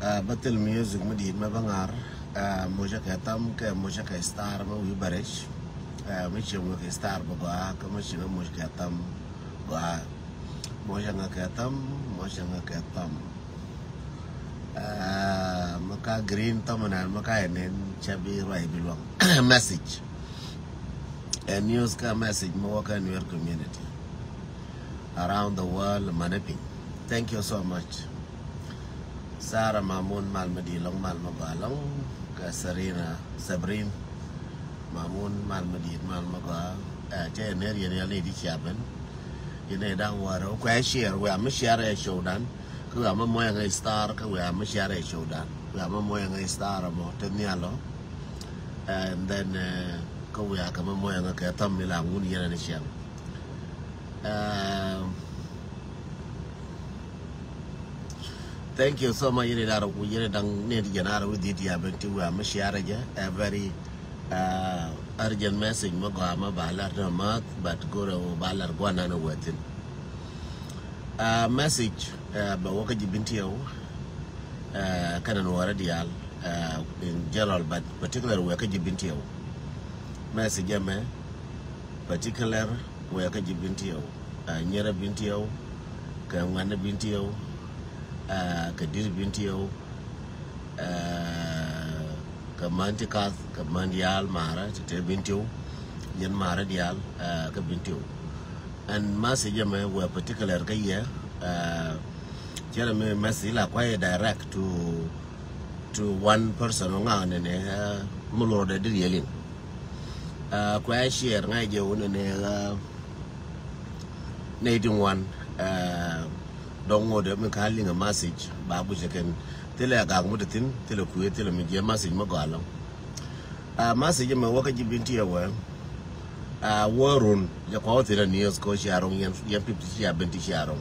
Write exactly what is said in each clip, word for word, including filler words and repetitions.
Bä thil music mi di̱i̱t mɛ bä ŋa̱r. Mucä kɛ tham kɛ mucä kɛ star mɛ wi̱i̱ bä rɛc. Mi cieŋ wek kɛ star bä gɔaa kä mi cieŋ mucä kɛ tham gɔaa. Mucä ŋa kɛ tham, mucä ŋa kɛ tham. Mi ka green tham nan mi ka yɛ nen cɛ bi ruac bi luaŋ. Message. Ɛ news kä message mi wä kä Nuer community around the world mani piny. Thank you so much. Sarah Mamun mal mi di̱i̱t lɔŋ mal mi gɔaa lɔŋ. Kɛ Serena Sabrin Mamun mal mi di̱i̱t mal mi gɔaa. Cɛ yɛ ner yɛn yal ni di cia ben. Yɛn yɛ da̱ŋ wärä kuɛ share wɛ mi share ɛ show dan. Kä wɛ mi muɔyɛ ŋäc star kä wɛ mi share ɛ show dan. Wɛ mi muɔyɛ ŋäc star mɔ te nhial lɔ. And then kä wɛ kɛ mi muɔyɛ ŋäc kɛ tham mi la ŋun yɛn ni ciaŋ. Thank you so much. Yini dar ku yini dang ne di jana ro di dia ben ti wa mi share jɛ a very urgent message mi gɔaa mi ba lar na ma but go ro ba lar gua na no wetin. Message bɛ wä kä ji̱ Bentiu. Kɛnɛ Nuɔrä diaal in general but particular wɛ kä ji̱ Bentiu. Message ɛmɛ particular wɛ kä ji̱ Bentiu. Nyierä Bentiu, kɛ ŋuɛnä Bentiu, kɛ di̱t Bentiu, kɛ män ti kath kɛ män diaal marä ti te Bentiu. Yɛn marä diaal kä Bentiu. And message ɛmɛ wɛ particular kä yɛ. Cɛ rɛ mi message la kuayɛ direct to to one person ŋa nɛnɛ mi lor dɛ di rielin. Kuɛ share ŋa jɛ wun nɛnɛ nɛ di ŋuan. Dɔŋ ŋot mi ka liŋ a message ba gucɛ kɛn thilɛ gak mut thin thilɛ kuɛ thilɛ mi jɛ message mi gɔalɔ. Message mi wä kä ji̱ Bentiu wɛ. Wä run jɛ kua wä thilɛ news ko cia rɔŋ yɛn fifty cia Bentiu cia rɔŋ.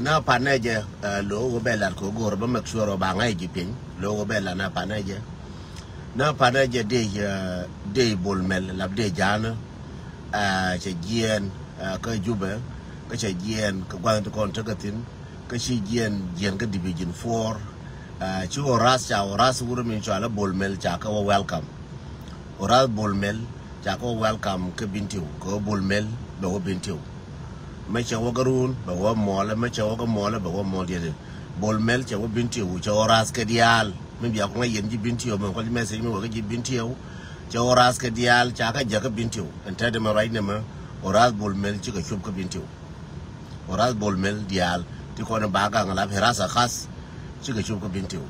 Na panɛ jɛ lo wä bɛ lat ko gor ba make sure ba ŋa ji̱ piny lo wä bɛ lat na panɛ jɛ. Na panɛ jɛ dee dee Bol Mel lap dee ja̱a̱n. Cɛ jiɛɛn kä Jubɛ kä cɛ jiɛɛn kä gua̱n ti kɔn tekɛ thin kä ci jiɛɛn jiɛɛn kä division four. Ci oras ca oras wurɛ min cɔal a Bol Mel ca kä wä welcome. Oras Bol Mel ca kä wä welcome kä Bentiu kä wä Bol Mel bɛ wä Bentiu. Mɛ cɛ wä kä run bɛ wä mɔlɛ mɛ cɛ wä kä mɔlɛ bɛ wä mɔl diɛt. Bol Mel cɛ wä Bentiu cɛ oras kɛ diaal. Mi bia kuŋä yɛn ji̱ Bentiu mɛ kual message mi wä kä ji̱ Bentiu. Cɛ oras kɛ diaal ca kä jɛ kä Bentiu ɛn tɛt mɛ ruac nɛmɛ. Oras Bol Mel cikɛ cup kä Bentiu. Oras Bol Mel diaal ti kɔn ba gaŋ lap hirasa khas cikɛ cup kä Bentiu.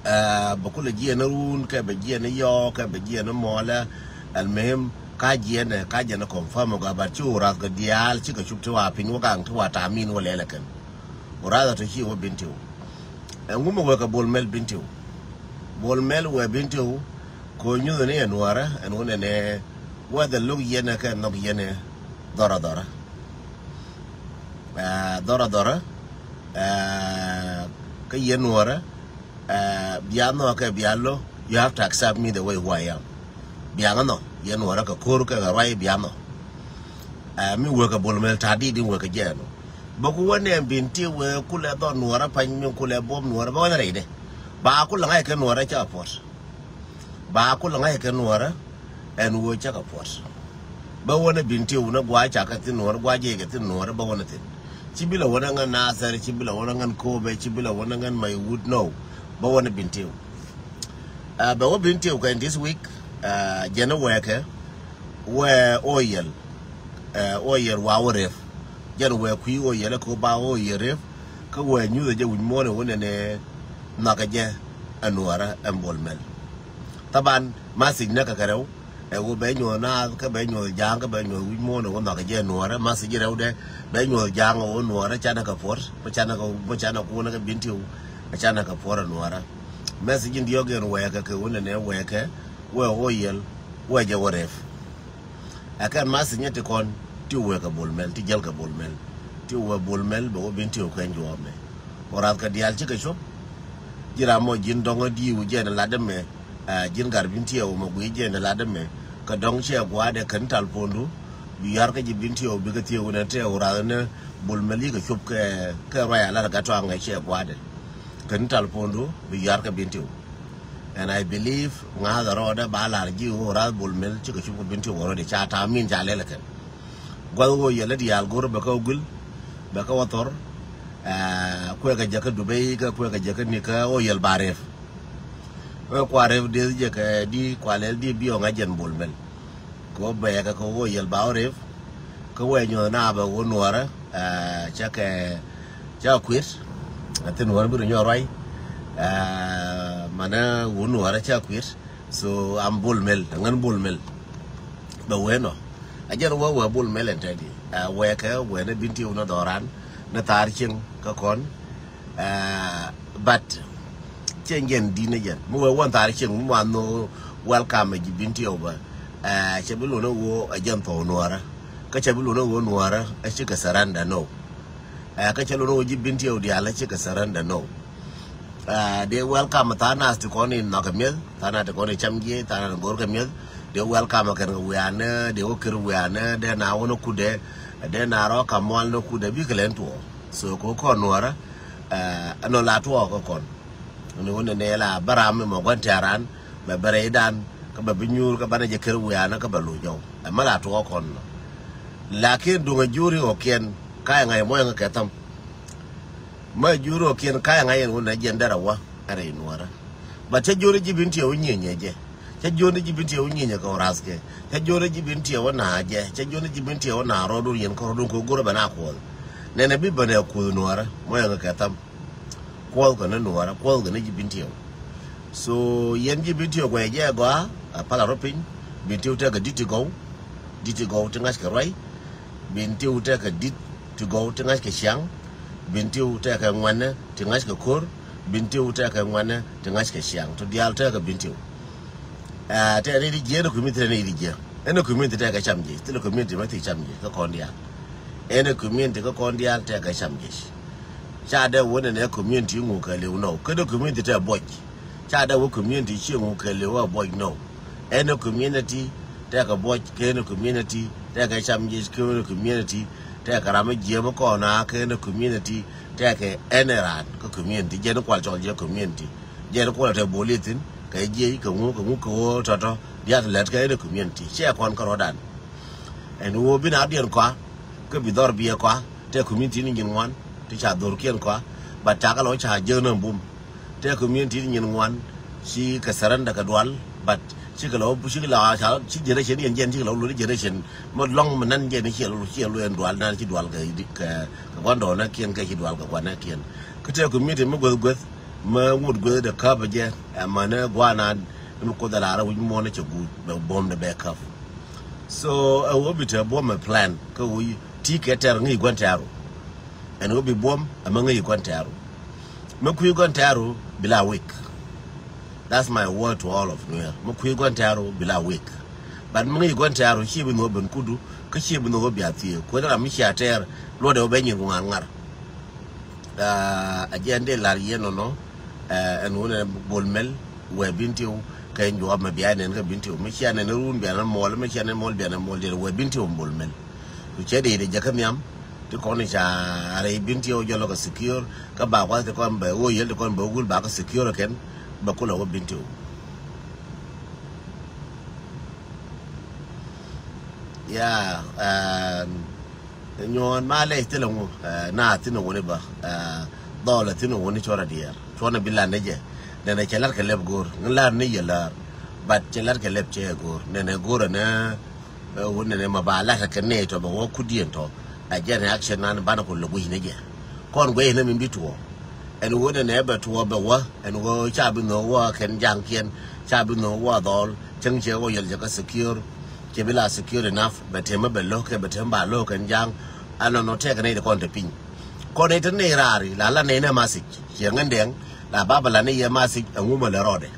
Bɛ kulɛ jiɛn run kɛ bɛ jiɛn yɔ kɛ bɛ jiɛn mɔlɛ. Almuhim ka jiɛn ka jiɛn confirm ga bat ci oras kɛ diaal cikɛ cup ti wa piny wä gaŋ ti wa tamin wä lɛlɛ kɛn. Oras a to ci wä Bentiu. Ɛŋu mi wekɛ Bol Mel Bentiu. Bol Mel wɛ Bentiu. Ko nyuth ni ɛn wärä ɛn wun ɛnɛ whether look yɛn ɛ kɛ nhɔk yɛn ɛ dhɔrä dhɔrä. Dhɔrä dhɔrä. Kä yɛn wärä. Bia nhɔk kɛ bia lo you have to accept me the way who I am. Bia ŋa nhɔk yɛn wärä kɛ ko̱r kɛ kɛ ruac bia nhɔk. Mi wekɛ Bol Mel ta̱a̱ di̱t in wekɛ jɛ ɛn wä bä ku wä nɛɛm Bentiu wee kulɛ dhɔr Nuɔrä pany min kulɛ buɔ̱m Nuɔrä bä wä nɛ rɛydɛ. Ba kulɛ ŋa̱c kɛ Nuɔrä cä puɔ̱t. Ba kulɛ ŋa̱c kɛ Nuɔrä ɛn wee cä kɛ puɔ̱t. Bä wä nɛ Bentiu nɛ gua̱a̱c ca kɛ thin Nuɔrä gua̱a̱c jɛ kɛ thin Nuɔrä bä wä nɛ thin. Ci bi lɛ wä nɛ ŋän Nathɛr ci bi lɛ wä nɛ ŋän Ko̱o̱bɛ ci bi lɛ wä nɛ ŋän Maiwut nɔw. Bä wä nɛ Bentiu. Bɛ wä Bentiu kɛ in this week. Jɛn wɛɛkɛ wɛ Oyel. Oyel wa wä rep. Jɛn wɛ kui̱ Oyel kä ba Oyel rep. Kä wɛ nyuthɛ jɛ wi̱c muɔ̱ɔ̱n ɛ wä nɛnɛ nhɔkɛ jɛ ɛ Nuɔrä ɛn Bol Mel. Thaban message nɛ kɛ kɛ rɛw. Ɛ wä bɛ nyuɔth naath kä bɛ nyuɔth ja̱a̱ŋ kä bɛ nyuɔth wi̱c muɔ̱ɔ̱n ɛ wä nhɔkɛ jɛ Nuɔrä message rɛwdɛ. Bɛ nyuɔth ja̱a̱ŋ ɛ wä Nuɔrä canɛ kɛ puɔ̱t mi canɛ kɛ mi canɛ kuɔnɛ kɛ Bentiu. Ɛ canɛ kɛ puɔ̱t ɛ Nuɔrä. Message in diɔ̱k in wɛɛkɛ kɛ wä nɛnɛ wɛɛkɛ wɛ Oyel wɛ jɛ wä rep. Ɛ kɛn message nyɛ ti kɔn ti wekɛ Bol Mel ti jäl kɛ Bol Mel. Ti wekɛ Bol Mel bɛ wä Bentiu kɛn juɔmɛ. Wä rath kɛ diaal cikɛ cop. Ji̱ ram mɔ ji̱n dɔŋä di̱i̱w jɛn latdä mɛ. Ji̱n gar Bentiu mɛ gui̱ jɛn latdä mɛ. Kɛ dɔŋ ciɛ gua̱a̱dɛ kɛn tal pondu. Bi yar kä ji̱ Bentiu bikɛ thieu nɛ tɛ wä rath nɛ Bol Mel yikɛ cop kɛ kɛ ruac a lat gat tɔaŋɛ ciɛ gua̱a̱dɛ. kɛn telephone du bi yar kɛ Bentiu. And I believe ŋa̱th a rɔɔdɛ ba lar ji̱ ɣöö rath Bol Mel cikɛ cup kɛ Bentiu already, ca ta̱a̱ min ca lɛl kɛn. Gua̱th ɣöö yɛl a diaal go̱r bɛ kä guil, bɛ kä wä thor. Kuɛ kɛ jɛ kä Dubai kä kuɛ kɛ jɛ kä ni kä ɣöö yɛl ba rep. Ɣöö kua rep deth jɛ kɛ di kua lɛl di bi ɣɔŋ a jɛn Bol Mel. Kɛ ɣöö bɛɛkɛ kɛ ɣöö yɛl ba ɣä rep. Kä wee nyuɔth na bɛ ɣöö nuɔrä cakɛ, cakɛ kuet. A thin nuɔrä bi ri nyɔk ruac. Manɛ ɣöö nuɔrä cakɛ kuet. So am Bol Mel, ŋän Bol Mel. Bɛ wee nɔ a jɛn wee wee Bol Mel ɛn tɛdi. Wee kɛ wee ni Bentiu ni dhɔran ni thaar cieŋ kä kɔn. But cɛ jɛn di̱t ni jɛn mi wee wän thaar cieŋ mi wan nho welcome ji̱ Bentiu bä. Cɛ bi lon a woo a jɛn thɔw nuɔrä. Kä cɛ bi lon a woo nuɔrä a cikɛ surrender nɔ. Kä cɛ lon a woo ji̱ Bentiu diaal a cikɛ surrender nɔ. Dee welcome tha̱a̱ŋ nath ti kɔn in nhɔkɛ mi̱eth, tha̱a̱ŋ nath ti kɔn in cam jiɛ, tha̱a̱ŋ nath ti go̱rkɛ mi̱eth. Dee welcome kɛn kɛ wianɛ, dee wä kir wianɛ, dee na wä ni kudɛ, dee na rɔ ka mual ni kudɛ bikɛ lɛn tuɔɔ. So kɛ kɔn nuɔrä ɛn ɔ la tuɔɔ kɛ kɔn. Ni wä ni nɛ la bä ram mi mɔ gua̱n tɛ̈ran bɛ bɛ rɛydan kä bɛ bi nyuur kä banɛ jɛ kir wianɛ kä bɛ luc jɔw. Ɛmɛ la tuɔɔ kɔn. Lakin duŋ a juri ɔ kiɛn ka ɛŋa ɛmɔ ɛŋa kɛ tham. Mä juri ɔ kiɛn ka̱a̱c ŋa̱c yɛn wun ɛ jiɛn derɛ wä ɛ rɛy nuɔrä. But cä juri ji̱ Bentiu wä nyieny ɛ jɛ. Cä juri ji̱ Bentiu wä nyieny ɛ kɛ wä rath kɛ. Cä juri ji̱ Bentiu wä na jɛ. Cä juri ji̱ Bentiu wä na rɔɔdun yɛn kɛ rɔɔdun kɛ wä go̱rä bɛ na kuɔth. Nɛnɛ bi bänɛ kuoth nuɔrä mɔ yɛn kɛ kɛ tham. Kuɔth kɛ ni nuɔrä kuɔth kɛ ni ji̱ Bentiu. So yɛn ji̱ Bentiu guɛc jɛ ɛ gɔaa ɛ palä rɔ piny. Bentiu tekɛ di̱t ti gɔw. Di̱t ti gɔw ti ŋa̱ckɛ ruac. Bentiu tekɛ di̱t ti gɔw ti ŋa̱ckɛ ciaŋ. Bentiu tekɛ ŋuɛnɛ ti ŋa̱ckɛ ko̱r. Bentiu tekɛ ŋuɛnɛ ti ŋa̱ckɛ ciaŋ. Ti diaal tekɛ Bentiu. Ɛ tɛ ni di jiɛ ni community tɛ ni di jiɛ. Ɛn ni community tekɛ cam jiɛ. Thilɛ community ma thi cam jiɛ kä kɔn diaal. Ɛn ni community kä kɔn diaal tekɛ cam jiɛ. Ca dee wä ni nɛ community ŋu kɛ liw nɔ. Kä ni community tɛ buɔc. Ca dee wä community ci ŋu kɛ liw a buɔc nɔ. Ɛn ni community tekɛ buɔc kɛ ni community tekɛ cam jiɛ kɛ ni community tekɛ ram mi jiɛ mi kɔn a kɛ ni community tekɛ ɛn ni raan kä community jɛ ni kual cɔl jɛ community. Jɛ ni kual tɛ boli thin kɛ jiɛ kɛ ŋu kɛ ŋu kɛ wä tɔtɔ diath lɛt kɛ ni community cɛ kɔn kä rɔdan. Ɛn wä bi na diɛn kɔa kä bi dhɔr biɛ kɔa tɛ community ni nyin ŋuan ti ca dhor kiɛn kɔa. But ca kä lɔ ca jɛ ni bum. Tɛ community ti nyin ŋuan ci kɛ surrender kɛ dual, but ci kɛ lɔ ci kɛ lɔ ca ci generation yɛn jɛn ci kɛ lɔ lori generation mɔ lɔŋ mɛ nan jɛn ci lɔ ci lɔ yɛn dual nan ci dual kɛ kɛ kɛ guandɔ na kiɛn kɛ ci dual kɛ guandɔ na kiɛn. Kä tɛ community mɛ gueth gueth mɛ ŋut gueth de käp jɛ ɛ mɛ ne guana mɛ kuoth ala ra wi̱c muɔn cɛ guut bɛ buɔm de bɛ käp. So ɛ wä bi tɛ buɔm ɛ plan kä wä ti kɛ tɛr ŋi̱i̱c guan tɛru. Ɛn wä bi buɔm ɛ mɛ ŋi̱i̱c guan tɛru. Mi kui̱ gua̱n tɛ̈ru bi la wik. That's my word to all of Nuer. Mi kui̱ gua̱n tɛ̈ru bi la wik. But mi ŋi̱i̱ gua̱n tɛ̈ru ci bi nhok ben kudu kä ci bi nhok bia thiee kuäär ram mi cia tɛɛr luɔtdɛ wä ben nyin ku ŋa̱r ŋa̱r. A jiɛn dee lar yɛn nɔnɔ. Ɛn wun ɛn Bol Mel wɛ Bentiu kɛ juɔp mɛ bia nɛn kä Bentiu mi cia nɛn run bia nɛn mɔl mi cia nɛn mɔl bia nɛn mɔl dee wɛ Bentiu Bol Mel. Ku cɛ dee dee jɛ kä nhiam. Ti kɔn i̱ ca rɛy Bentiu jɔl kɛ secure kä ba kuath ti kɔn bɛ wä yel ti kɔn bɛ wä gul ba kɛ secure kɛn bɛ kulɛ wä Bentiu. Ya nyuɔn ma lɛc thilɛ ŋu na thin wuni ba dhɔl thin wuni cuɔr a diɛɛr cuɔn a bi lan ni jɛ. Nɛnɛ cɛ lat kɛ lɛp go̱o̱r ŋi lar ni yɛ lar. But cɛ lat kɛ lɛp cɛ go̱o̱r nɛnɛ go̱o̱r ɛnɛ. Ɛ wun nɛnɛ ma ba la̱t kɛ nɛy tɔ bɛ wä kudiɛn tɔ a jɛn action nan banɛ ku lɛ gui̱c ni jɛ. Kɔn guic ni min bi tuɔ ɛn wun nɛnɛ bɛ tuɔ bɛ wä ɛn wä ca bi nhok wä kɛn jaŋkiɛn ca bi nhok wä dhɔl cäŋ cɛ wä yɛl jɛ kä secure. Cɛ bi la secure enough bɛ tɛmɛ bɛ lo̱k kɛ bɛ tɛmɛ ba lo̱k kɛn jaŋ. Anɔnɔ tɛk nɛy ti kɔn te piny kɔn nɛy te nɛy raari la la nɛy nɛ masij ciɛ ŋän dɛŋ la ba bɛ la ni yɛ masij ɛŋu mɛ lɛ rɔɔdɛ.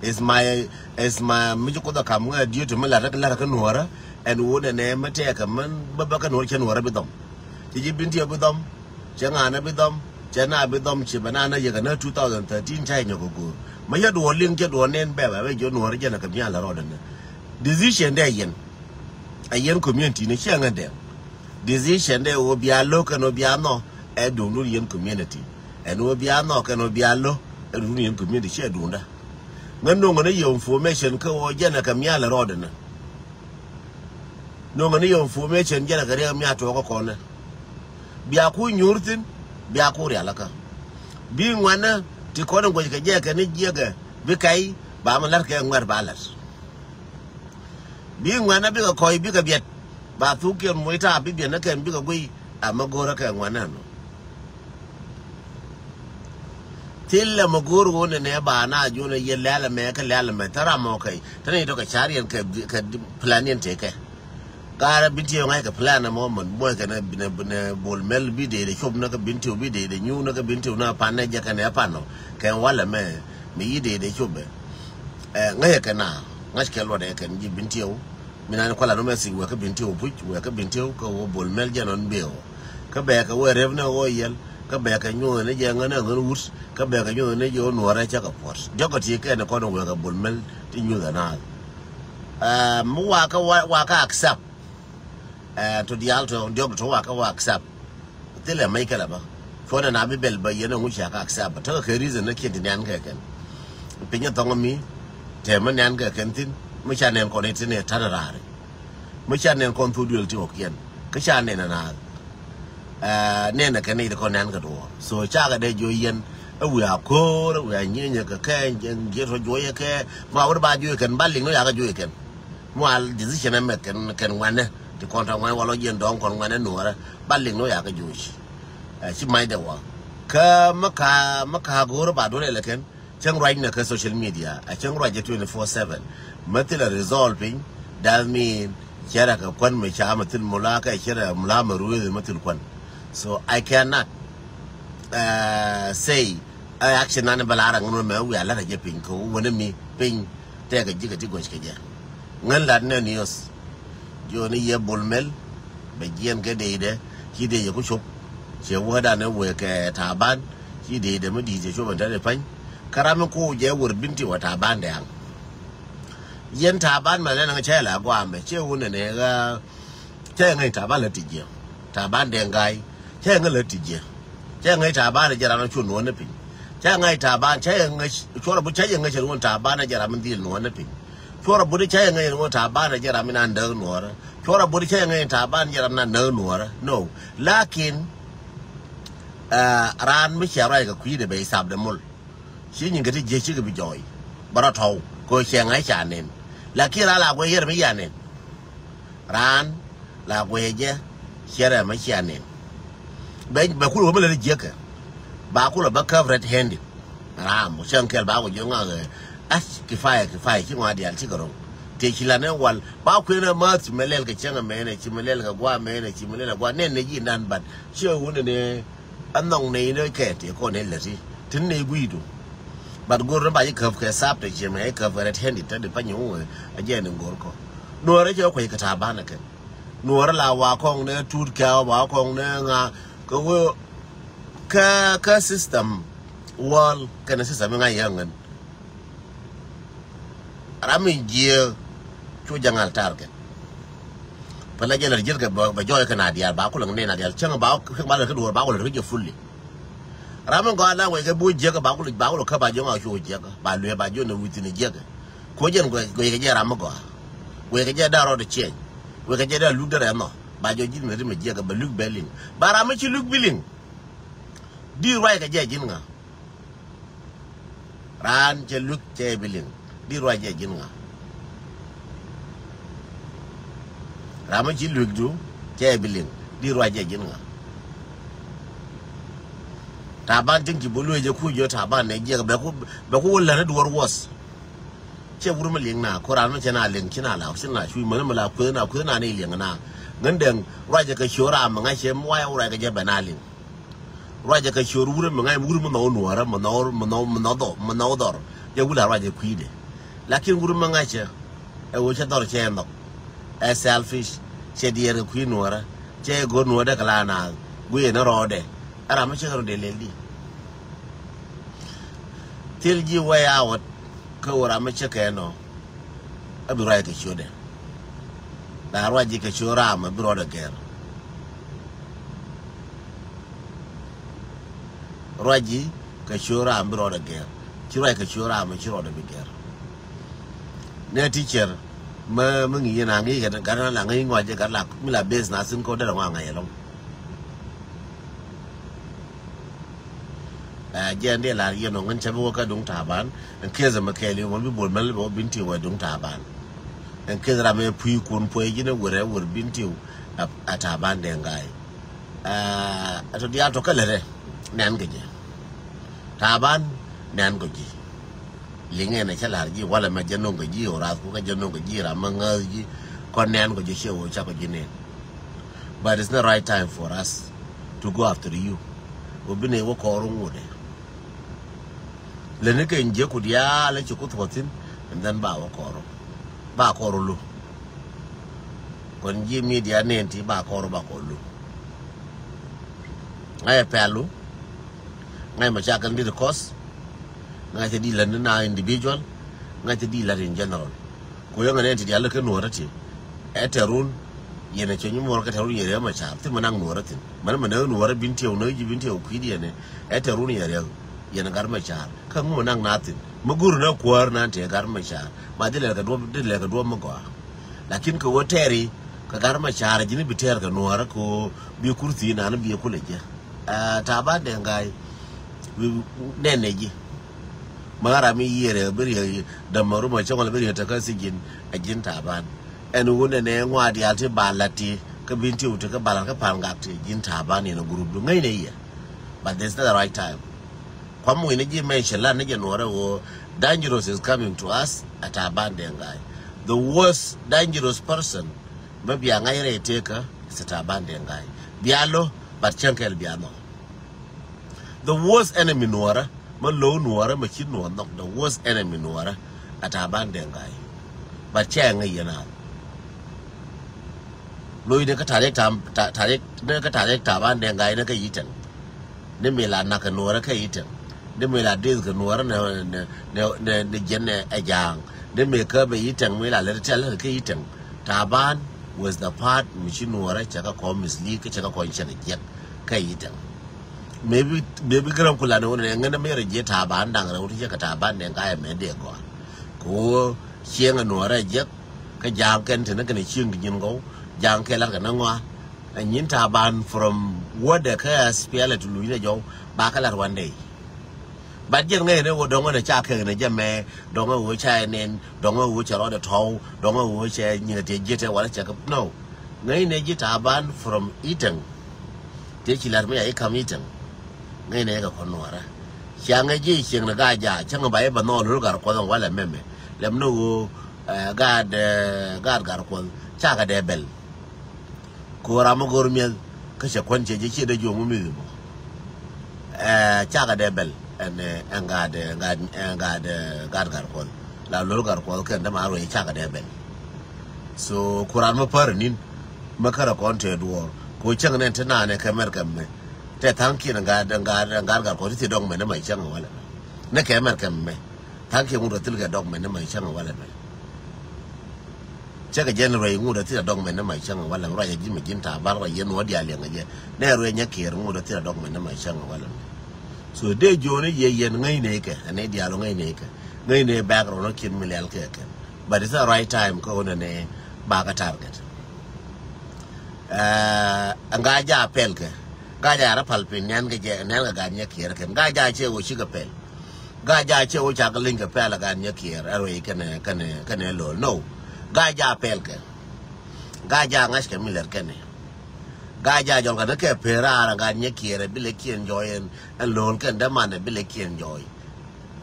Is my is my mi ci Kuoth a kam ŋä diöt mi lat lat kä nuɔrä. Ɛn wun ɛnɛ mi tɛɛkɛ mi bä bä kä nuɔrä cɛ nuɔrä bi dhɔm. Ci ji̱ Bentiu bi dhɔm. Cɛ ŋa̱nä bi dhɔm cɛ na bi dhɔm ci bɛ na na yɛkɛ na two thousand thirteen ca nyɔk kä go̱o̱r. Mi yɛ duɔɔr liŋ cɛ duɔɔr nɛn bɛɛbɛ bɛ jiɔ nuɔrä jɛn ɛ kɛ mial rɔɔdɛ nɛ. Decision dɛ yɛn. Ɛ yɛn community ni ciɛ ŋä dɛŋ. Decision dɛ wä bia lo̱k kɛn wä bia nhɔ ɛ duŋdun yɛn community. Ɛn ɣöö bia nhɔk, ɛn ɣöö bia lo̱, ɛn run yɛn community ciɛ duundä. Ŋän no̱ŋ ni yɛ information kä ɣöö jɛn ɛ kɛ mial ɛ rɔɔdɛ ni. No̱ŋ ni yɛ information jɛn ɛ kɛ riɛk mial tuɔɔk kä kɔnɛ. Bia ku nyuur thi̱n, bia ku rialikä. Bi ŋuɛnä ti kɔn in guec kɛ jɛ kɛ ni jiɛkɛ, bi kɛy, ba mi la̱t kɛ ŋuɛ̈t ba la̱t. Bi ŋuɛ̈nä bikɛ kɔc bikɛ biɛt. Ba thuk kiɛn muc ta̱a̱ bi biɛt ni kɛn bikɛ guiy. Amä go̱rä kɛ ŋuɛ̈nä nɔ. Thilɛ mɛ go̱o̱r ɣöö nɛnɛ ba na juɔ̱n ɛ yɛ lɛ̈l ɛmɛ kɛ lɛ̈l ɛmɛ thä ram mɔ kɛc. Te ni tɔkɛ ca̱r yɛn kɛ, kɛ plan yɛn tekɛ. Gaarä Bintiw ŋa̱ckɛ plan ɛmɔ mɛn muɔckɛ nɛ, nɛ, nɛ Bol Mel bi dee dee cop nɛ kɛ Bintiw bi dee dee nyuuk nɛ kɛ Bintiw nɛ pan nɛ jɛ kɛn ɛ pan nɔ. Kɛ walɛ mɛ mi yi dee dee cop ɛ. Ɛ, ŋäcɛ kɛn a ŋa̱ckɛ luɔtdɛ kɛn ji̱ Bintiw. Mi nan kualɛ nɔmɛ thik wek kä Bintiw puc, wek kä Bintiw kä wä Bol Mel jɛ nɔn biɛ wä. Kä bɛ kɛ wä rep ni wä yɛl, kä bɛ kɛ nyuɔth ni jɛ ŋän ɛ ŋän wut, kä bɛ kɛ nyuɔth ni jɛ wä nuɔrɛ cä kɛ puɔt. Diɔk kɛ ti kɛn kɔn wek kɛ Bol Mel ti nyuth ɛ naath. Ɛ, mi wakä, wa-, wakä accept. Ɛ, to diaal to diɔk to wakä wa accept. Thilɛ mec kɛ lɛ bä. Cuɔnɛ na bi bɛl bä yɛn ɛŋu cia ka accept bä. Tekɛ kɛ reason ni kiɛn ti nian kɛ kɛn. Piny ɛ thɔŋ mi. Tɛmɛ nian kɛ kɛn thin. Mi ca nɛn kɔn itin ɛ ta̱t raari. Mi ca nɛn kɔn thok duël ti ɣɔkiɛn. Kä ca nɛn ɛ naath. Ɛ, nɛn ɛ kɛn itin kɔn nian kɛ duɔɔr. So cakɛ dee jiɔ yɛn. Ɛ wiaa ko̱o̱r, ɛ wiaa nyieenyɛ kɛ kɛ, jiet rɔ juɔyɛ kɛ. Ma wut ba juɔy kɛn, ba liŋ ni yakɛ juɔy kɛn. Mual decision ɛmɛ kɛn, kɛn ŋuanɛ. Ti kɔn tɔ ŋuan walɔ jiɛn dɔ̱ŋ kɔn ŋuanɛ nuɔrɛ. Ba liŋ ni yakɛ juɔc. Ɛ, ci mac dɛ wä. Kä mä ka, mä ka go̱o̱r ba duɔl ɛlɛ kɛn. Cäŋ ruac nɛ kä social media. Ɛ cäŋ ruac jɛ twenty-four seven. Mä thilɛ result piny. That mean, cɛ rɛ kɛ kuän mi ca mä thil mula kɛ cɛ rɛ mula mä ruëëth mä thil kuän. So I cannot, uh, say, ɛ action nan bɛ la rɛ ŋun mɛ wiaa la rɛ jɛ piny kɛ wä wä ni mi piny. Tɛkɛ ji̱ kɛ ti guɔ̱c kɛ jɛ. Ŋän lat nɛ news. Jiɔni yɛ Bol Mel. Bɛ jiɛn kɛ deydɛ. Ci deydɛ ku cop. Cɛ wädan ɛ wëë kɛ Taban. Ci deydɛ mi di̱i̱t cɛ cop ɛn tɛn ɛ pa̱ny. Kä ram mi ku jɛ wër Bintiw ɛ Taban dɛ aŋ. Yɛn Taban mɛ lɛn ɛ ŋä cɛ la guamɛ. Cɛ wun ɛ nɛ ɣä. Cä yɛ ŋäc Taban lät ti jiɛ. Taban Dɛŋ Gai. Cä yɛ ŋäc lät ti jiɛ. Cä yɛ ŋäc Taban jɛ ram cu nuɔ̱ɔ̱n ni piny. Cä yɛ ŋäc Taban, cä yɛ ŋäc, cuɔrɛ but cä yɛ ŋäc ruɔ̱n Taban jɛ ram in dhil nuɔ̱ɔ̱n ni piny. Cuɔrɛ but cä yɛ ŋäc ruɔ̱n Taban jɛ ram in an däk nuɔ̱ɔ̱rä. Cuɔrɛ but cä yɛ ŋäc Taban jɛ ram in an däk nuɔ̱ɔ̱rä. No. Lakin, ah, raan mi cia ruac kɛ kui̱dɛ bɛ isap de mul. Ci nyin kɛ ti jiɛ cikɛ bi jɔɔy. Bä rɔ tɔw. Kɛ cɛ ŋa̱c ca nen. Lakin raan la guɛ yɛr mi ya nen. Raan la guɛ jɛ cɛ rɛ mi cia nen. Bɛ, bɛ kulɛ wä mi lɛ ti jiɛkɛ. Ba kulɛ bä käp red handed. Ram cäŋ kɛl ba ku jiɛ ŋa̱k ɛ. Ath kifaya, kifaya ci ŋɔa dial cikɛ rɔŋ. Tëë ci la nɛ wal ba kuënɛ mäth ci mɛ lɛl kɛ cäŋ ɛmɛnɛ ci mɛ lɛl kɛ gua̱a̱ mɛnɛ ci mɛ lɛl kɛ gua̱a̱ nɛn nɛ ji̱ nan bat. Ciɛ wunɛ nɛ. Anɔŋ nɛy ni kɛ ti kɔn ni läti tin nɛy gui̱du. But go̱r ni ba ji̱ käp kɛ sap tɔ ciɛ mɛ ji̱ käp kɛ red handed tɔ di pany ŋuɛ. A jɛ ni go̱r kɔ nuɔrɛ cɛ kuec kɛ Taban kɛn. Nuɔrɛ la wa kɔŋ ni tut kɛ wa kɔŋ ni ŋa kɛ wee kɛ, kɛ system world kɛn system ŋa yɛ ŋän. Ram in jiɛ cu jaŋal target. Pɛlɛ jɛ lɛ jiɛt kɛ bɛ jɔɔc kɛ na diaal ba kulɛ ŋɛ na diaal cäŋ ba, ba lɛ kɛ duɔr ba kulɛ kɛ jɛ fully. Ram in gɔaa na wec kɛ bu jiɛk ba kulɛ, ba kulɛ kä ba jiɔŋ a cu jiɛk ba luee ba jiɔŋ ni wi̱thin jiɛk. Ko jɛn guɛ, guɛ kɛ jɛ ram in gɔaa. Guɛ kɛ jɛ da rɔɔd ciɛny. Guɛ kɛ jɛ da luk da rɛ nɔ ba jɔ ji̱n ni rim jiɛk ba luk bɛ liŋ. Ba ram in ci luk bi liŋ. Di ruac kɛ jɛ ji̱n ŋa. Raan cɛ luek cɛ bi liŋ di ruac jɛ ji̱n ŋa. Ram mi ci luekdu cɛ bi liŋ di ruac jɛ ji̱n ŋa. Taban tiŋ ci bi luec jɛ kuc jɛ Taban nɛ jiɛk bɛ ku, bɛ ku wä lät ni duɔr wuɔth. Cɛ wur mi liŋ na ko ran mi cɛ na liŋ ci na la ci na cuc mɛn mi la kueth na kueth na ni liŋ na. Ŋän dɛŋ ruac jɛ kɛ ciö ram mi ŋa̱c cɛ mi wayɛ wur ruac kɛ jɛ bɛ na liŋ. Ruacɛ kɛ ciöör wurä mi ŋa̱c wurä mi nhɔk nuɔ̱ɔ̱rä mi nhɔk mi nhɔk mi nhɔk dhɔr mi nhɔk dhɔr. Jɛ wulɛ ruacɛ kui̱dɛ. Lakin wurä mi ŋa̱cä ɛ ɣöö cɛ dhɔr cɛ nhɔk. Ɛ selfish cɛ diɛɛr kɛ kui̱ nuɔ̱ɔ̱rä cɛ go̱r nuɔ̱ɔ̱rä kɛ la naath guiyɛ ni rɔɔdɛ. Ɛ ram mi cɛ kɛ rɔ dee lɛl di. Thil ji̱ way out kä ɣöö ram mi cɛ kɛ nɔ. Ɛ bi ruac kɛ ciötdɛ. La ruac ji̱ kɛ ciöt ram ɛ bi rɔɔdɛ gɛr. Ruac ji̱ kɛ ciö ram bi rɔɔdɛ gɛr. Ci ruac kɛ ciö ram ci rɔɔdɛ bi gɛr. Nɛ teacher mɛ mi ŋi̱i̱c yɛn a ŋi̱i̱c kɛ gat na la ŋi̱i̱c ŋɔc jɛ gat la mi la base na thin kɔ derɛ ŋɔak ŋa̱c ɛlɔ̱ŋ. Ɛ jɛ ɛn dee lar yɛn ɔ ŋän cɛ bi wä kä duŋ Taban. Ɛn case mɛ kɛɛl yɛ ŋuɔ̱n bi bol mɛl bɛ wä bin tiw ɛ duŋ Taban. Ɛn case ram ɛ pui̱ kun puɔy ji̱n ɛ wër ɛ wër bin tiw ɛ Taban Deng Gai. Ɛ tɔ diaal tɔ kä lɛtɛ nɛn kɛ jɛ. Taban nɛn kɔ ji̱. Liŋɛ nɛ cä la̱r ji̱ walɛ mɛ jɛ no̱ŋ kɛ ji̱ ɔ rath ku kɛ jɛ no̱ŋ kɛ ji̱ ram mɛ ŋääth ji̱. Kɔn nɛn kɔ ji̱ ciɛ wä cakɔ ji̱ nɛn. But it's not right time for us to go after you. Wä bi nɛ wä kɔɔr ŋut ɛ. Leni kɛ jiɛ ku diaal ci ku thuɔthin and then ba wä kɔɔr. Ba kɔɔr lu. Kɔn ji̱ media nɛn ti ba kɔɔr ba kɔɔr lu. Ŋa̱cɛ pɛlu. Ŋa̱cɛ mɛ ca kɛn dit kɔs. Ŋa̱cɛ di lät ni na individual. Ŋa̱cɛ di lät in general. Ku yäŋɛ nɛn ti diaal kɛ nuɔrä ti. Ɛ tɛrun. Yɛn ɛ cɛ nyi muɔr kɛ tɛrun yɛn rɛ mɛ ca. Thi mɛ naŋ nuɔrä thin. Mɛ ni mɛ ni nuɔrä bin tiɛw ni ji̱ bin tiɛw kui̱diɛn ɛ. Ɛ tɛrun yɛn rɛ. Yɛn ɛ gat mɛ ca. Kä ŋu mɛ naŋ na thin. Mɛ gur ni kuäär nan ti ɛ gat mɛ ca. Ma di lɛl kɛ duɔm di lɛl kɛ duɔm mɛ gɔaa. Lakin kɛ wä tɛri kɛ gat mɛ ca rɛ ji̱n bi tɛr kɛ nuɔrä kɛ wä bi kurthi nan bi kulɛ jɛ. Ɛ Taban Deng Gai. Nɛn nɛ ji̱. Mɛ ɣara mi yiëër ɛ bi riɛ dämɛ rumɛ cäŋ wala bi riɛ tekä thi ji̱n ɛ ji̱n Taban. Ɛn wun nɛ nɛ ŋuat diaal ti ba lat ti kä bin ti wut ti kä ba lat kä pan gak ti ji̱n Taban yɛn ɛ group du ŋäcnɛ yɛ. But this is not the right time. Kuam wi̱n ni ji̱ mention lat ni jɛ nuɔrɛ wä dangerous is coming to us ɛ Taban Deng Gai. The worst dangerous person mɛ bia ŋa̱c rɛy tekä is ɛ Taban Deng Gai. Bia lo but cäŋ kɛl bia nhɔk. The worst enemy nuɔrä mɛ lo̱w nuɔrä mɛ ci nuɔr nhɔk the worst enemy nuɔrä ɛ Taban Deng Gai. But cɛ ŋäc yɛn a lo̱c ni kä tarik tam tarik ni kä tarik Taban Deng Gai ni kä Itɛŋ. Ni mi la nak kɛ nuɔrä kä Itɛŋ. Ni mi la dith kɛ nuɔrä ni ni ni ni jɛn ɛ ja̱a̱ŋ. Ni mi kä bɛ Itɛŋ mi la lät tial kä Itɛŋ. Taban was the part mi ci nuɔrä cɛ kä kɔn mislead kä cɛ kä kɔn cɛ kɛ jiɛk kä Itɛŋ. Maybe maybe gräm kulani wun nɛ ŋän mi rɛ jiɛ Taban daŋ rɛ wut cɛ kɛ Taban Deng Gai mɛ dee gɔaa. Kɛ woo cieŋ ɛ nuɔrɛ jiɛk kä ja̱a̱ŋ kɛn tini kɛn cieŋ di nyin gɔw ja̱a̱ŋ kɛ lat kɛ ni ŋɔa. Ɛ nyin Taban from wädɛ kä S P L A to luny ni jɔw ba kɛ lat one day. But jiɛn ŋäcnɛ wä dɔ̱ŋ ɣän ɛ ca kɛk ni jɛ mɛ dɔ̱ŋ ɛ wä ca ɛ nen dɔ̱ŋ ɛ wä cɛ rɔɔdɛ tɔ̱w dɔ̱ŋ ɛ wä cɛ nyin ɛ tëë jiɛtɛ wala cɛ kɛ no. Ŋäcnɛ ji̱ Taban from Itɛŋ. Tëë ci la̱r mi a i̱ ka̱m Itɛŋ. Ŋäcnɛ ikɛ kɔn nuɔrä. Cia ŋäc ji̱ cieŋ ni Gaa Jaak cäŋ ba i̱ bɛ nhɔɔl lo̱l Gatkuɔth ɛn walɛ mɛmɛ. Lɛm ni ɣöö gaat gaat Gatkuɔth cakɛ dee bɛl. Kɛ ɣöö ram mi go̱r mi̱eth kä cɛ kuän cɛ ji̱ ciɛ dee juɔ̱ŋ mi mi̱th mɔ. Cakɛ dee bɛl ɛn ɛn gaat ɛn gaat ɛn gaat Gatkuɔth. La lo̱l Gatkuɔth kɛn dämaar ruëëc cakɛ dee bɛl. So ku ran mi pär nin mi kärɛ kɔn tëë duɔɔr kɛ cäŋ nɛn te naan ɛ kɛ mɛr kɛ mɛ. Tɛ tha̱a̱ŋkiɛn ɛ gat ɛ gat ɛ gat gat kɔn ti thiɛ dɔk mɛn ɛ mac cäŋ ɛ walɛ mɛ. Nɛ kɛ mɛr kɛ mɛ tha̱a̱ŋkiɛn ŋut ɛ thil kɛ dɔk mɛn ɛ mac cäŋ ɛ walɛ mɛ. Cä kɛ jɛn ruɛy ŋut ɛ thil ɛ dɔk mɛn ɛ mac cäŋ ɛ walɛ mɛ ruac ɛ ji̱ mɛ ji̱n ta̱a̱ bar ruac yɛn wä diaal liɛŋ ɛ jɛ. Nɛ ruɛy nyɛ kiɛɛr ŋut ɛ thil ɛ dɔk mɛn ɛ mac cäŋ ɛ walɛ mɛ. So dee jo̱o̱n i̱ yɛ yɛn ŋäcnɛ ikɛ ɛn i̱ diaal ɔ ŋäcnɛ ikɛ ŋäcnɛ background ɔ kiɛn mi lial kɛ kɛn. But it's the right time kä ɣöö nɛnɛ bakɛ target. Ɛɛ ŋa ja pɛl kɛ ŋa ja rɛ pal piny nɛn kɛ jɛ nɛn kɛ gat nyɛ kiɛɛr kɛn ŋa ja cɛ ɣöö cikɛ pɛl. Ŋa ja cɛ ɣöö cakɛ liny kɛ pɛl ɛ gat nyɛ kiɛɛr ɛ ruëy kɛnɛ kɛnɛ kɛnɛ lo̱l no. Ŋa ja pɛl kɛ ŋa ja ŋa̱c kɛ mi lɛr kɛnɛ. Ŋa ja jɔl kɛnɛ kɛ per raar ɛ gat nyɛ kiɛɛr ɛ bi lɛ kiɛn jɔɔy ɛn ɛn lo̱l kɛn dämanɛ bi lɛ kiɛn jɔɔy.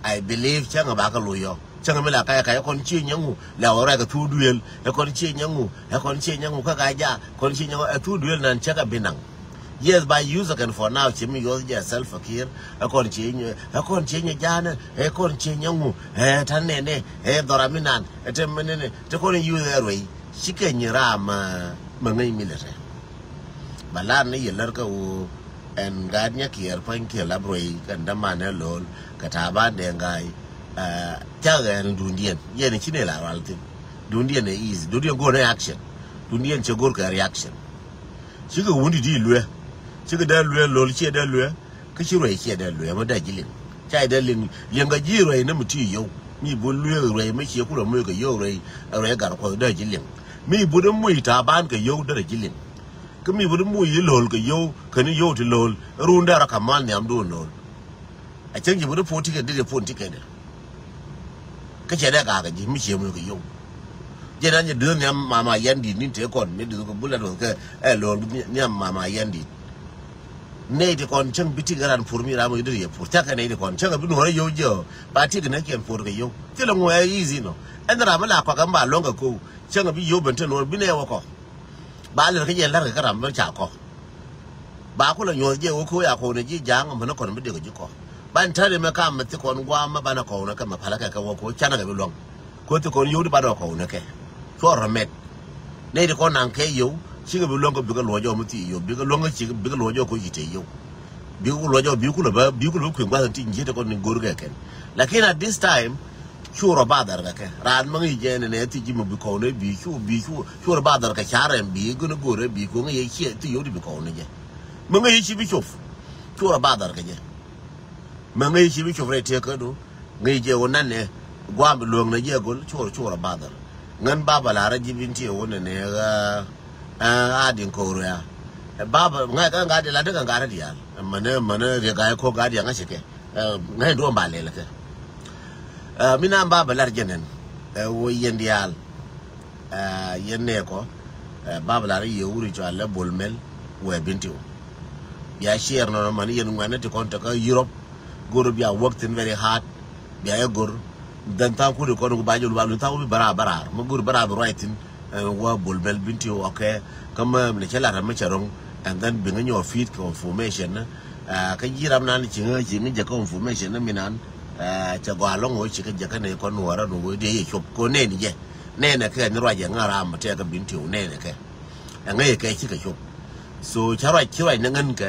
I believe cäŋ ɛ bakɛ lo̱c ɔ cäŋ ɛ mi la kac kac ɛ kɔn cie nyɛ ŋu lɛ ɣɔr ɛ kɛ thuk duëël ɛ kɔn cie nyɛ ŋu ɛ kɔn cie nyɛ ŋu kä kac ja kɔn cie nyɛ ŋu ɛ thuk duëël nan cäk ɛ bi naŋ. Yes ba use ɛ kɛn for now ci mi yuɔth jɛ Salva Kiir ɛ kɔn cie nyɛ ɛ kɔn cie nyɛ jaanɛ ɛ kɔn cie nyɛ ŋu ɛ ta̱n nɛnɛ ɛ dhɔra mi nan ɛ te mi nɛnɛ te kɔn use ɛ ruëy. Cikɛ nyi ram mɛ ŋäc mi lɛ tɛ. Ba lar ni yɛ lär kä ɣöö ɛn gaat nyɛ kiɛɛr pua̱ny kiɛ lap ruɛy kɛn dämanɛ lo̱l kɛ ta̱a̱ ba dee ŋa̱a̱c. Cak ɛn dundiɛn yɛn ci ni la rual thi̱n. Dundiɛn ɛ easy dundiɛn go̱o̱r ni action. Dundiɛn cɛ go̱o̱r kɛ reaction. Cikɛ wun di di luɛ cikɛ dee luɛ lo̱l ciɛ dee luɛ. Ci ruɛy ciɛ dee luee mi dee ji̱ liŋ. Ca dee liŋ, liŋ kɛ ji̱ ruɛy ni mi ti yio̱w. Mi bi luee ruɛy mi ciɛ kulɛ moc kɛ yio̱w ruɛy, ruɛy gar kuɔth dee ji̱ liŋ. Mi bi dee moc Taban kɛ yio̱w dee ji̱ liŋ. Kä mi bi dee moc yi lo̱l kɛ yio̱w, kɛn yio̱w ti lo̱l, run dee rɔ kɛ mal nhiamdun lo̱l. A cäŋ ci bi dee puɔ̱n tikɛt, dee puɔ̱n tikɛt dee. Kä cɛ dee gak kɛ ji̱ mi ciɛ moc kɛ yio̱w. Jɛn an jɛ duth nhiam mama yɛn dit ni tëë kɔn, mi duth kɛ bulɛ duth kɛ ɛ lo̱l nhiam mama yɛn dit. Nɛy ti kɔn cäŋ bi tik ran pur mi ram mi diri yɛ pur. Cakɛ nɛy ti kɔn cäŋ bi nuɔrɛ yio̱w jiɛ ba tik nɛ kiɛn pur kɛ yio̱w. Thilɛ ŋuɛ easy nɔ. Ɛn ram mi la kɔak ɛn ba luɔ̱ŋ kɛ ko̱w. Cäŋ bi yio̱w ben te nuɔr bi nɛ wä kɔ. Ba lɛr kä jɛ lar kɛ ram mi ca kɔ. Ba kulɛ nyuɔth jɛ wä ko̱w ya kɔw nɛ ji̱ ja̱a̱ŋ mɛ ni kɔn bi dek ji̱ kɔ. Ban tari mɛ kam mɛ thi kɔn guam mɛ banɛ kɔw nɛ kɛ mɛ palä kɛ kɛ wä ko̱w canɛ kɛ bi luɔ̱ŋ. Ko̱ thi kɔn yio̱w di banɛ kɔw nɛ kɛ. Cuɔ rɔ mɛt. Nɛy ti kɔn naŋ kɛ yio̱w, cikɛ bi luɔ̱ŋ kɛ bikɛ luɔ̱c ɔ mi thi yio̱w, bikɛ luɔ̱ŋ kɛ cikɛ bikɛ luɔ̱c ɔ ko̱ ci te yio̱w. Bikɛ luɔ̱c ɔ, bi kulɛ bä, bi kulɛ bä kui̱ gua̱th ti ji̱ ti kɔn ni go̱r kɛ kɛn. Lakin at this time, cu rɔ ba dhar kɛ kɛ. Raan mi ŋi̱i̱c jɛ ni nɛ thi ji̱ mi bi kɔw nɛ bi cu, bi cu, cu rɔ ba dhar kɛ carɛ bi gön go̱r ɛ bi ko̱ ŋi̱i̱c ciɛ thi yio̱w di bi kɔw nɛ jɛ. Mi ŋi̱i̱c ci bi cop. Cu rɔ ba dhar kɛ jɛ. Mi ŋi̱i̱c ci bi cop rɛ tiɛ kä du. Ŋi̱i̱c jɛ wä nanɛ guam bi luäŋ na jɛ gol cuɔr cuɔr a badhar. Ŋän baba lar a ji̱ bin ti wä nɛ nɛ a din ko̱r ya. Baba ŋa̱c kä ŋa̱t di la dek ŋa̱t dial. Mänä mänä riek a ko ŋa̱t dial ŋa̱c kɛ. Ŋa̱c duɔm ba lɛl kɛ. Mi nan baba lar jɛ nɛn wä yɛn dial. Yɛn nɛ kɔ baba lar yɛ wuri cua lɛ Bol Mel wɛ bin ti wä. Bia share nɔnɔ mani yɛn ŋuɛn ti kɔn tɛ kä Europe. Gor bia work thin very hard. Bia yɛ gor. Then thaŋ kuri kɔn ku ba jɛ lu ba lu thaŋ ku bi bara bara. Ma gor bara bi ruac thin. Wa Bol Mel bin ti wä, okay. Kä ma ni cɛ lat ma cɛ rɔŋ. And then bi ŋa nyɔ feed kɛ information. Kä ji̱ ram nan ci ŋa ci ŋa jɛ kä information mi nan. Cɛ gɔaa lɔŋ wä ci kä jɛ kä ni kɔn wä ran wä dee yɛ cop ko nɛn jɛ. Nɛnɛ kɛ ni ruacɛ ŋa ram tɛk kä bin tiw nɛnɛ kɛ. Ɛŋɛ yɛ kɛ cikɛ cop. So ca ruac ci ruac ni ŋän kɛ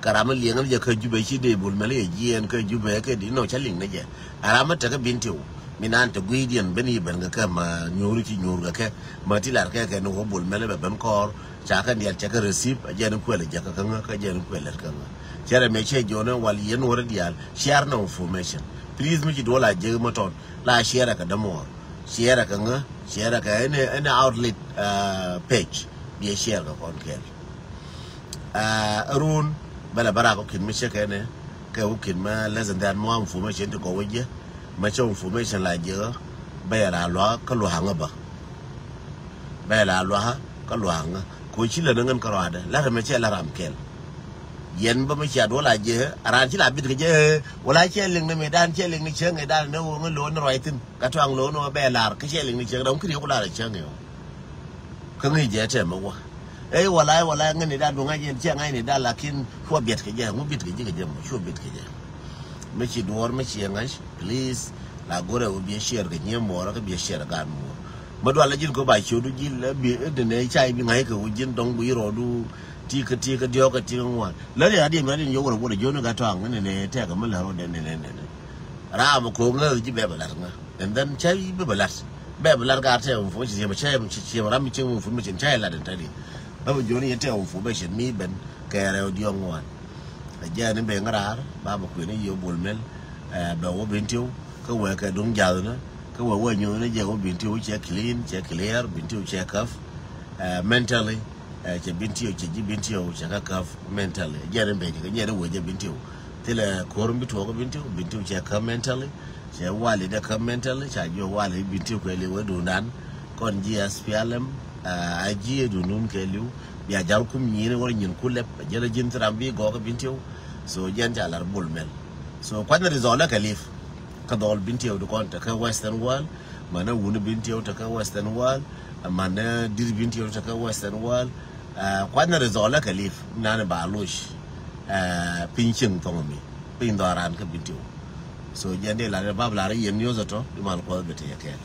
kɛ ram liɛŋ ni jɛ kä Jubɛ ci dee Bol Mel yɛ jiɛn kä Jubɛ kɛ di nɔ ca liŋ ni jɛ. A ram tɛk kä bin tiw mi nan te guidiɛn ben yi ben kɛ kɛ ma nyuuri ci nyuur kɛ kɛ ma ti lar kɛ kɛ ni wä Bol Mel bɛ ben kɔɔr. Ca kɛ dial cɛ kɛ receive a jɛn kuɛl jɛ kɛ kä ŋä kä jɛn kuɛl lɛt kɛ ŋä. Cɛ rɛ mɛ cɛ jɔn wal yɛn wä rɛ dial share na information. Please mi ci duɔl a jek ma tɔn la share kɛ dämuɔr. Share kɛ ŋä, share kɛ any, any outlet page. Biɛ share kɛ kɔn kɛl. Ɛ run bɛ lɛ bä rak kɔ kin mi cɛ kɛnɛ kɛ wä kin mɛ less than that mɔ information ti kɔ wä jɛ. Mɛ cɛ information la jɛ bɛ yɛ la luakä luaŋä bä. Bɛ yɛ la luakä luaŋä ko ci lɛ ni ŋän kä ruadɛ la rɛ mɛ cɛ la ram kɛl. Yɛn bä mi cia duɔl a jɛ a ran ci la bit kɛ jɛ. Wala cɛ liŋ ni mi dan cɛ liŋ ni cɛ ŋɛ dan ni wä ŋä lo̱ ni ruac thin. Ka tuaŋ lo̱o̱n wä bɛ lar kä cɛ liŋ ni cieŋ dɔ̱ŋ kiri ku lar cäŋ yɔ. Kä ŋi̱i̱c jɛ tɛmɛ wä. Ey walay walay ŋäni da duŋ a jɛn cɛ ŋa̱cni da lakin cuɔ biɛt kɛ jɛ ŋu bit kɛ ji̱ kɛ jɛ mɔ cuɔ bit kɛ jɛ. Mi ci duɔr mi ci ŋa̱c please. La go̱rɛ wä biɛ share kɛ nyiee muɔɔrä kä biɛ share gan muɔɔr. Mi dual la ji̱n kɛ ba ciötdu ji̱ la bi dene cay bi ŋa̱c kɛ wä ji̱n dɔ̱ŋ gui̱c rɔɔdu. Ti kä ti kä diɔ̱k kä ti kä ŋuan la ri a di mɛ ri yɔk rɛ wä rɛ jiöni gat tɔaŋ ŋäni ne tɛk mi lɛ rɔɔdɛ ne ne ne. Ram ko̱ ŋäth ji̱ bɛp lat ŋä. And then cä bɛ bɛ lat bɛ bɛ lat gar tɛ mfu mi ci ciɛm cä ciɛm ram mi cieŋ mfu mi cin cä lat in tadi. Bä bɛ joni yɛ tɛ mfu bɛ cin mi ben kɛ rɛw diɔŋ wan. Jɛ ni bɛ ŋarar ba bɛ kuɛni yɛ Bol Mel. Bɛ wä Bentiu kä wɛ kɛ duŋ jath ni kä wɛ wä nyuth ni jɛ wä Bentiu cɛ clean cɛ clear Bentiu cɛ kaf. Mentally. Cɛ Bentiu cɛ ji̱ Bentiu cɛ kä kaf mentally jɛ ni bɛ jɛ kɛ jɛ ni wä jɛ Bentiu. Thilɛ ko̱r mi bi tuɔɔk Bentiu Bentiu cɛ kaf mentally. Cɛ wali dɛ kä mentally ca jiɔ wali Bentiu kɛ liw ɛ dundan. Kɔn ji̱ S P L M a ji̱ ɛ dundun kɛ liw. Bia jal kum nyin wala nyin ku lɛp jɛl ji̱n thiram bi gɔɔk Bentiu. So jɛn ca lar Bol Mel. So kuath ni result lɛ kɛ lip. Kä dhɔl Bentiu di kɔn te kä Western World. Manɛ wuni Bentiu te kä Western World. Manɛ dir Bentiu te kä Western World. Kuath ni result lɛ kɛ lip nani ba loc. Piny cieŋ thɔŋ mi piny dhɔran kä Bentiu. So jɛn di lar bab lar yɛn news tɔ di mal kuɔth bi te yɛ kɛɛl.